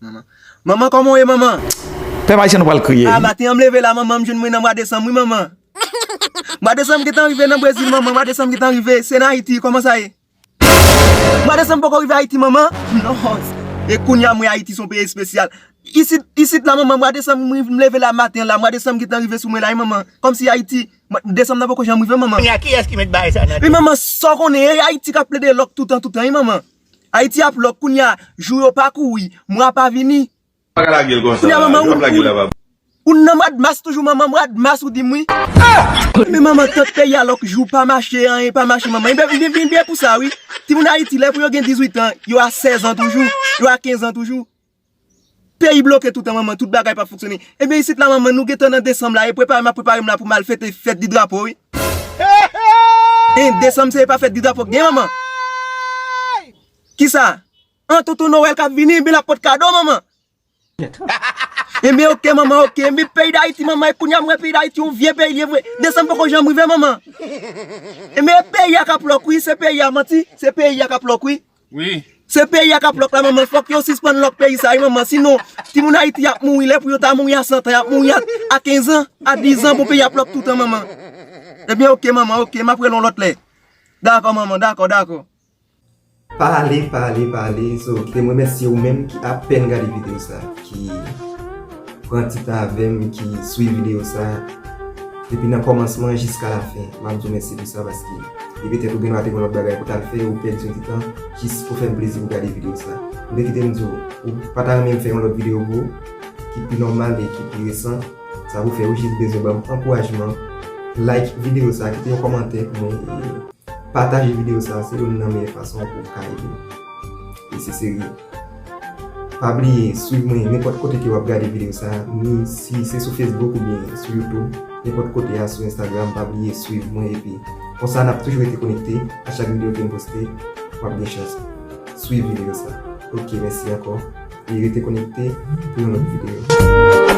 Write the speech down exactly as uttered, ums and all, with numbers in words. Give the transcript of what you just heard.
Manman. Manman, kòman w ye, manman? Pèp ayisyen, nou pral kriye. A, maten an, m leve la, manman, m jwenn mwen nan mwa desanm, wi, manman. Mwa desanm gentan rive nan Brezil, manman. Mwa desanm gentan rive. Se nan Ayiti. Kòman sa ye? Mwa desanm poko rive Ayiti, manman. Non. E kounye a, mwen, Ayiti se yon peyi espesyal. Isit, isit la, manman, mwa desanm, mwen, m leve la maten an la. Mwa desanm gentan rive sou mwen la, wi, manman. Kòmsi Ayiti, mwa desanm nan poko janm rive, manman. Kounye a, kiyès ki met bagay sa nan tèt? Wi, manman, sa w konnen, e Ayiti k ap plede lòk toutan, toutan, wi, manman. Ayiti ap lòk kounye a, jou yo pa kouri, mwa pa vini. Pa ka lage l konsa. Kounye a manman ou, ou, ou nan mwa d mas toujou, manman, mwa d mas ou di m wi. Men manman, tant peyi a lòk, jou pa mache, anyen pa mache, manman. Ebyen, ebyen, ebyen pou sa wi. Timoun Ayiti, lè pou yo gen dizuit an, yo a sèz an toujou, yo a kenz an toujou. Peyi bloke toutan, manman, tout bagay pa fonksyone. Ebyen isit la, manman, nou gentan nan desanm la, e prepare m ap prepare m la pou m al fete fèt di drapo wi. E desanm se pa fèt di drapo k gen, manman. Kisa? An tonton Nwèl k ap vini, ebyen l ap pot kado, manman. Ebyen oke, manman, oke. Ebyen peyi Dayiti, manman, e kounye a m wè peyi Dayiti yon vye peyi li ye vre. Desanm poko janm rive, manman. Ebyen peyi a k ap lòk wi, se peyi a, manti, se peyi a k ap lòk wi. Wi. Se peyi a k ap lòk la, manman, fòk yo sispann lòk peyi sa wi, manman. Sinon, timoun Ayiti y ap mouri, lè pou yo ta mouri a san tan, y ap mouri a, a kenz an, a diz an pou peyi ap lòk toutan, manman. Ebyen oke, manman, oke, m ap rele w lòt lè. Dakò, manman, dakò, dakò. Pale, pale, pale. So, kite m remèsye ou menm ki apèn gade videyo sa, ki pran ti tan avè m, ki swiv videyo sa depi nan kòmansman jiska lafen. M ap di w mèsi pou sa paske li petèt ou gen dwa te gen lòt bagay pou w t al fè, ou pèdi yon ti tan jis pou fè m plezi pou gade videyo sa. Oubyen kite m di w, ou pa ta renmen m fè yon lòt videyo pou ou, ki pi nòmal e ki pi resan, sa pou fè ou jis bezwen ban m ankourajman, like videyo sa, kite yon kòmantè pou mwen e Pataje videyo sa, se youn nan meyè fason pou w ka ede m. E se serye. Pa bliye swiv mwen nenpòt kote ke w ap gade videyo sa, ni si se sou Facebook oubyen sou YouTube, nenpòt kote a sou Instagram, pa bliye swiv mwen epi konsa n ap toujou rete konekte a chak videyo ke m poste, w ap gen chans swiv videyo sa. Ok, mèsi ankò e rete konekte pou yon lòt videyo.